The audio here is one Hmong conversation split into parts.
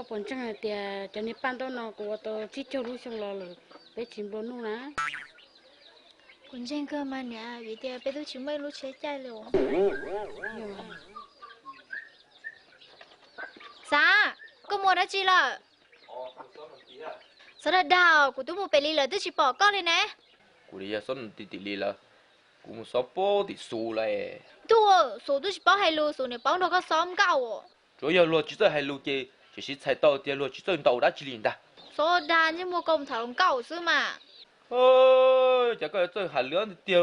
Puas ntseeg hais tias cov niag paj ntaub no kuv ua tau tsib caug lub xyoo los lawm peb tsis nplua nuj na? Kuv ntseeg kawg mas niam, vim tias peb twb tsis muaj ib lub tsheb caij li os. Xav, koj mus dab tsi lawm? Txhob dag dag, kuv twb mus pem li lawm twb tsis pom koj li ne. Kuv li yog xob tim tim li lawm, kuv mus xob pab tim Xus lawm. Ntuj, Xus twb tsis paub hais lus, Xus niam paub nrog koj xob nkauj. Tsuav yog luag tsis txawj hais lus ces tseem siv txhais tau tias luag tsis txawj ntaus dab tsi li ntag. Xob dag, ntsej muag koj mus tham hluas nkauj xwb mas. Cas koj yuav txawj hais lus tiag tiag.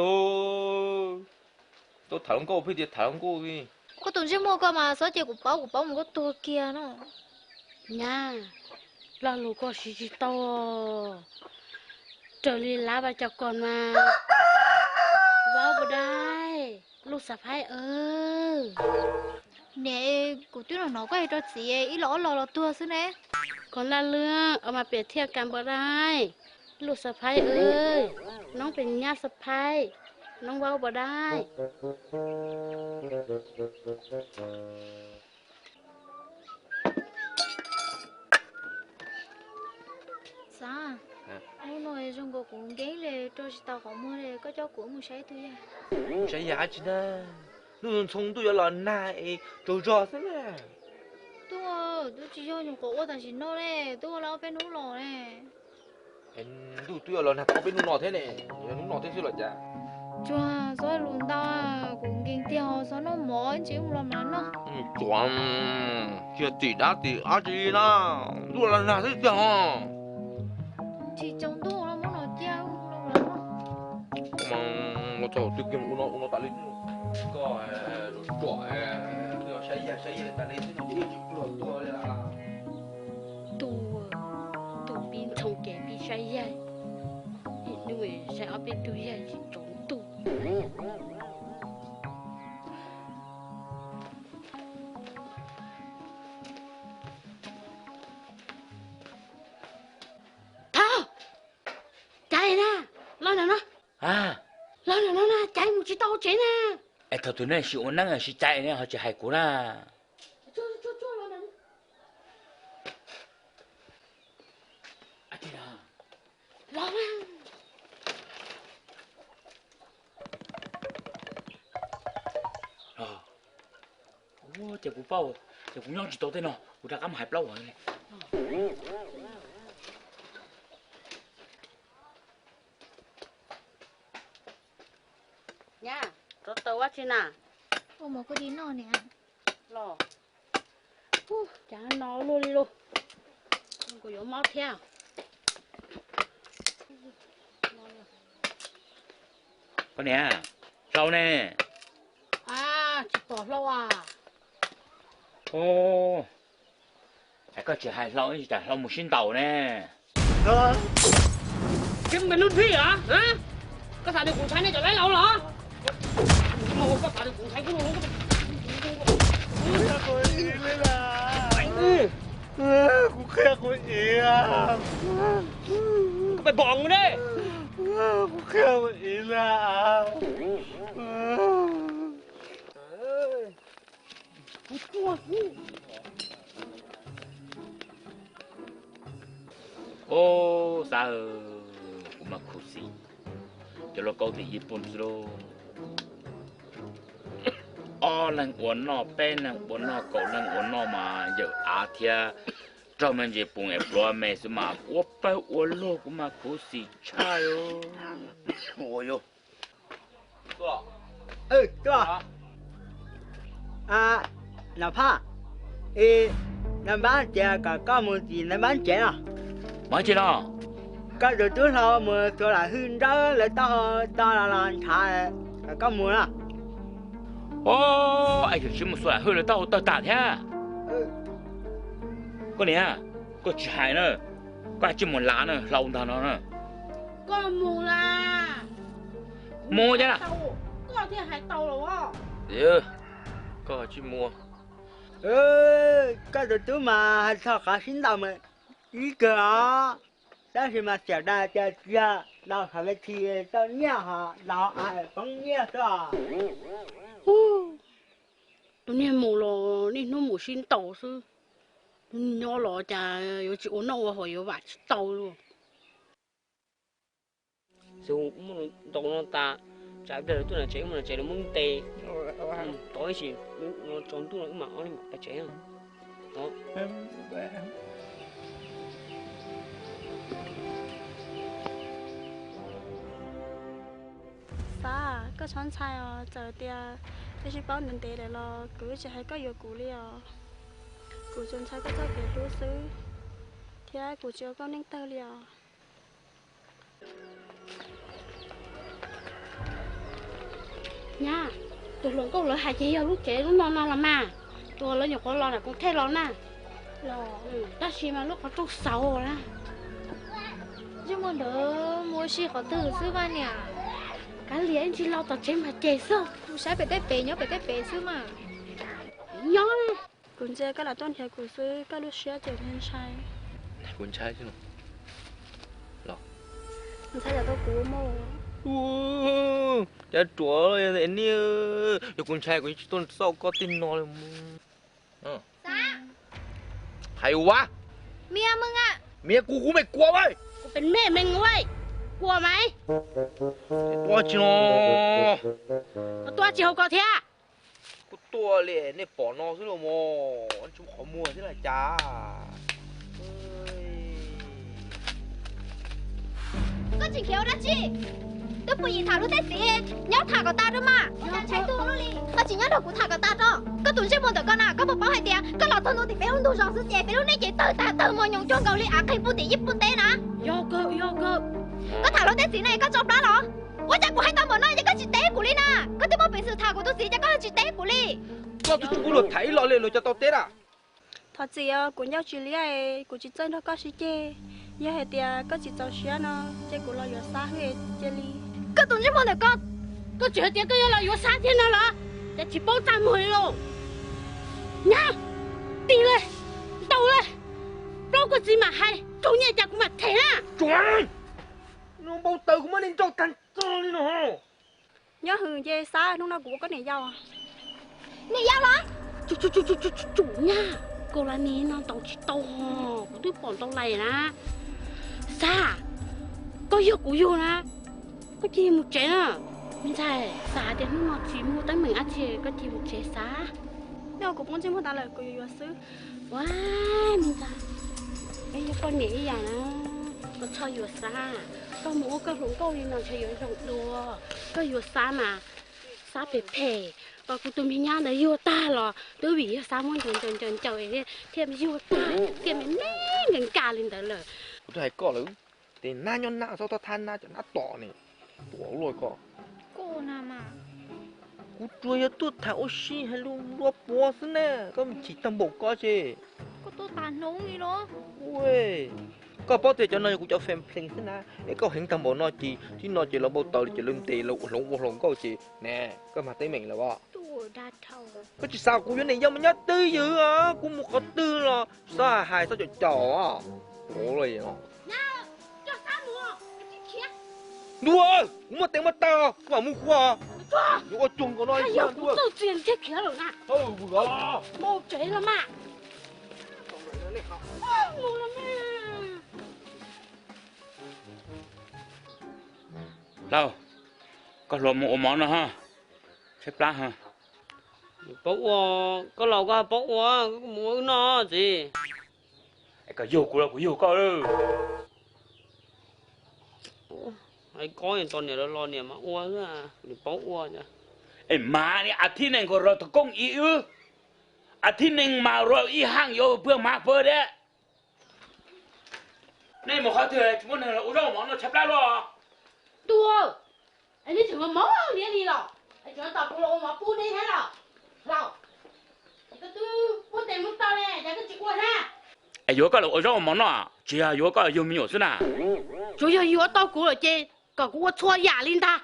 Tau tham hluas nkauj pheej tias tham hluas nkauj li. Koj tus ntsej muag koj mas xob ces kuv paub, kuv paub mus koj tuag kiag no. Nyab, lag lus koj siv tsis tau. Raws li lab vaj cov kos mas, vauv puas dai, lub xav phaib aw. Niam, kuv twb los hnov koj hais rau txiv ib los ob los los tuag xwb ne. Koj laj lwj, ua mas piam thiaj kas puas dai, lub xav phaib aw, noob pem nyab xav phaib, noob vauv puas dai. Xav, hnub no zoo nkaus kuv nkees li, rau tsis tau qhov muag li, koj coj kuv mus saib tus yawg. Saib yawg dab tsi na? Ntuj ntxhoo ntuj yuav los nag es tsaug zog xwb na. Ntuj, twb tsis yog nyuam qhuav ua tam sim no ne, twb ua lawm ob peb hnub los ne. Ntuj twb yuav los nag tau peb hnub no thiab ne, yog hnub no thiab xwb los cas? Tsuag, txhob lus ntau, kuv nkees tiag, txhob noj mov, ib ntsis wb mus los mov noj. Tsuag, tsis yog tim dab tim dab tsi li na, ntuj los nag xwb tiag os. Tsis tsaus ntuj los muab no cia los mov noj. Los txog twb kiag ua no ua no tas li. Koj tsuam, saib yawg saib yawg tas li xwb no ces tsis pluag tuag li. Ntuj, ntuj pib ntxhoo ces pib saib yawg, ib hnub saib ob peb tug yawg tsis tsaus ntuj. Thaub, caiv na, los ntawm no. Los ntawm no na, caiv mus tsis tau tsev na. Es thaum twg nej sim ua neeb sim caiv ne ho tsis hais kuv na? Ces kuv paub, ces kuv nyob tsis tau tej no, kuv rov qab mus hais plaub hais li. Nyab, rov tau ua tsi na? Ua mov koj di noj niam. Los, cas no luaj li lauj, kuv yuav mob thiab. Koj niam, Hlau ne? Tsis pom Hlau a. Es koj tsis hais Hlau, cas Hlau mus sib ntaus ne? Koj mus pem lub thib los? Koj xav tias kuv ntshai nej cov laib laus los? Koj xav tias kuv ntshai kuv los? Kuv qhia kuv txiv. Koj pem pom ne. Kuv qhia kuv txiv na. Ub, Xab, kuv mas khuv xim cov lauj kaub tim Yiv Pooj xwb lauj. Ob leeg ua noj, peb leeg ua noj, kaum leeg ua noj mas yawm av thiab raug me ntsis poom es pluav me xwb mas ua pawg ua lug, kuv mas khuv xim tshaj. Nom Phaj, nais npab tias kom koj mus tim nais npab tsev no. Mus tsev no? Koj tus tub Hlau mus xyuas lam hwj nrawb lawv taub hau tag los ntshav, kom koj mus no. Os, es yog tsis mus xyuas lam hwj lawv taub hau tawg tas thiab. Koj niam, koj tsis hais na, koj tsis mus lav na, Hlau ntag no na. Koj mus las. Mus cas? Koj thiaj hais tau los. Koj tsis mus. Koj tus tub mas hais txog qhov sib ntaus mas ib kawg os. Tab sis mas xiam dais tias tsis yog ntaus hauv ves thi tau nyiaj ho ntaus av poob nyiaj xwb os. Tus niag mus los niaj hnub mus sib ntaus xwb. Nyob los cas yuav tsis ua noj ua haus yuav vam tsis tau li. Xwb muaj ntau no tas, tsam ib pliag lawv tuaj na tsev, muaj na tsev lawv muab ntes. Tov ib sim, tsaus ntuj no wb mam ob leeg pais tsev. Xav, koj txhob ntshai os, txawm tias koj sib paub ntev ntev lawm los kuv tsis hais koj yuav kuv li os. Kuv tsuas ntshai koj txoj kev hlub xwb, thiab kuv tsis ua koj neej tawg li os. Nyab, tus hluas nkauj lawv hais ces yog lub tsev lub no no los mas, tus lawv nyuam qhuav los nram Koos Thej los na. Tab sis mas lub qhov rooj xauv na. Ntsej muag ntawd mus ua si qhov twg xwb mas niam? Kav liam, ib ntsis los tom tsev mas ces xwb. Kuv saib pem tej pem, nyob pem tej pem xwb mas. Nyob, kuv ntsia koj lam tuaj nrhiav kuv xwb, koj lub siab ces ntshai. Kuv ntshai los ntshai yam tau kuv mus. Cas ruam ni, yog kuv ntshai kuv yeej tsis tuaj xauj koj tej no li. Hais ua, mias kuv, kuv me kua ua, kuv pem me me ua, kua mas. Tuaj tsis no, tuaj tsis hauv ko thiab. Kuv tuaj li nej pom no xwb los mas, tsis muaj qhov muag thiab los cas. Koj tsis khiav ua dab tsi? Twb pus yim tham lub teb txiv, nyob tham kom tas rau mas. Koj tsis nyob nrog kuv tham kom tas tso. Koj tus ntsej muag ntawm koj na, koj puas paub hais tias koj los txog ntua tim peb lub ntug zos xwb ces peb lub neej ces tawg tag tawg mos nyoos cuag nkaus li av qeeg puag tim yib puag teb na. Yog kawg, yog kawg. Koj tham lub teb txiv ne koj tso plab los? Ua cas kuv hais tau npaum no ces koj tsis teb kuv li na? Koj twb muaj peev xwm tham kuv tus txiv ces koj tsis teb kuv li. Koj twb tsis pub luag tham ib los li luag cov tau teb na. Thov txim os, kuv ncauj tsis liab, kuv tsis txawj nrog koj sib ceg. Yog hais tias koj tsis txaus siab no ces kuv los yuav Xab cia li. Koj tus ntsej muag ntawm koj, koj tseem hais tias koj yuav los yuav Xab thiab no los? Cas tsis paub txaj muag li lauj? Nyab, tig li, ntaus li, plaub koj txiv mam hais, raug nyiaj cas kuv mam them na. Npau taws kuv muab nej nrauj tag txog li no. Nyob hwm ces Xab, hnub no kuv ua koj niam yau. Niam yau los? Tsum nyab, koj lam nig no ntaus tsis tau, kuv twb pom ntau lais na. Xab, koj yog kuv yug na, koj cia li mus tsev na. Me ntxhais, xav hais tias hnub no tsis muaj teeb meem dab tsi, koj cia li mus tsev Xab. Nyob kuv poob ntsej muag tas lawm, kuv yuav yuav xwb. Ua, me ntxhais, peb yog poj niam ib yam na, koj txhob yuav Xab. Koj mus ua koj hluas nkauj li no ntshe yuav zoo dua. Koj yuav Xab mas, Xab phem phem, kuv tus me nyab ntawd yuag tag los twb vim yog Xab muab ncaws ncaws ncaws thiaj yuag tag, thiaj me me nkees nkag li ntawd lawm. Kuv twb hais koj lawm, ces nab nyob nab, txhob thab nab, cov nab tom ne, tuam luaj koj. Kuv tsuas yog tuaj tham ua si hais lus nplua puav xwb na, koj me chim tag npaum ko ces. Koj paub tias cov no yog kuv cov fan plees xwb na, es koj heev tag npaum no ces tib no ces los npau taws li ces lawv ntes los hloov ua hluas nkauj ces ne, koj mag teeb meem lawm os. Koj tsis xav kuv yuav niam yau mas nyob twj ywm os, kuv mus qhov twg los txhob hais txhob caum caum os. Ntuj, kuv muaj tes muaj taw, kuv mam mus kuv. Yuav ua cuag nkaus no li. Lauj, koj hluas mus ua mov no ha, tshaib plab ha. Paub ua, koj laus koj paub ua, koj mus ua wb noj txiv. Es koj yug kuv los kuv yug koj lawm. Hais koj tos niam los los niam mas ua, nws paub ua. Es mas ni a thib nees nkaus rau tus koob ib wb, a thib nees mas rau ib haaj yuav pawg mas pawg dab. Nej mus qhov twg tsis muaj neeg los ua zaub mov no tshaib plab luaj. Tub, es neb tseem ua mov liab li los, es tseem tos kuv los ua mov pub neb thiab los? Laus, es koj twb muaj tes muaj taw ne, cas koj tsis ua na? Es yuav koj los ua zaub ua mov noj, tsis yog yuav koj los yug me nyuam xwb na. Tsuas yog yuav tau kuv lawm ces kom kuv ua txhua yam li ntag.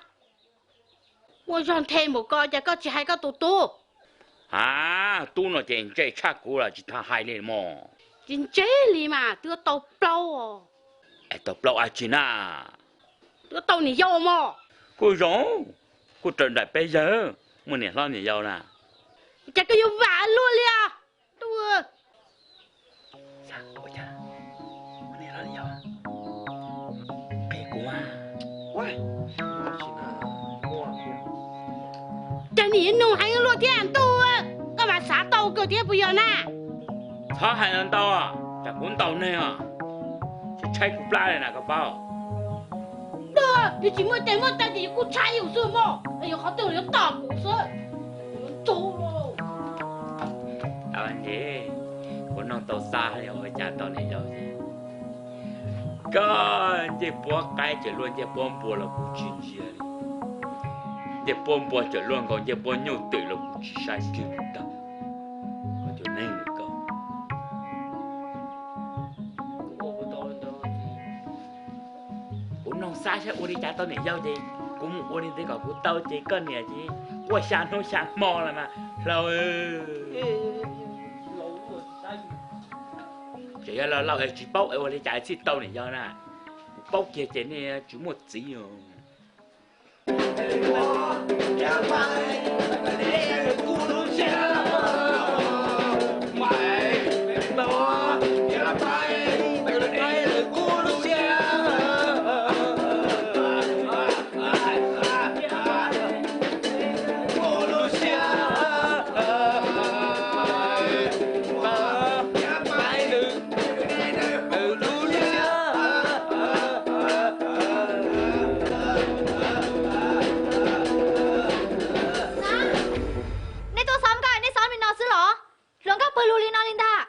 Ua zog nthe npaum ko cas koj tsis hais koj tus tub? A, tub no ces ntse tshaj kuv los tsis tau hais li mog. Tsis ntse li mas twb tau plaub. Es tau plaub dab tsi na? Twb tau niam yau mog. Kuj zoo, kuj raws nraim peb yawg, muaj niam hlob niam yau na. Cas koj yuav vam luaj li os? Tub, Nim yuav nug heev luaj thiab ntuj, koj mas xav tau kawg thiab puas yog na? Txhob hais ntau, tsam kuv ntaus neeg os, tshaib kuv plab li na koj paub. Yog tsis muaj tes muaj taw ces kuj tshaib yus xwb mog, yog qhov twg yuav tom kuv xwb. Kuv noog tau xa ua cas tau niam yau ces koj ncej puab qaib tseem luaj ncej puab npua los kuv tsis ntsia li. Ncej puab npua tseem luaj nkaus ncej puab nyuj twm los kuv tsis saib kiag li ntag. Koj cov neeg li koj. Kuv noog xav saib ua li cas tau niam yau ces kuv mus ua li ntawd kom kuv tau ces koj niam ces quaj xya hnub xya hmo los mas hlau. Tseem yog laus laus es tsis paub es ua li cas txhij tau niam yau na. Kuv paub kiag ces nej tsis muaj txiv os. Nej tuaj xov nkauj nej xov li no xwb los? Hluas nkauj pawg lug li no li ntag,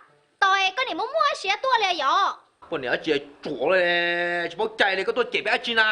tau es koj niam muaj muaj siab tuaj li yom? Poj niam dab tsi tsuav li, tsis paub cai li, koj tuaj cem peb dab tsi na?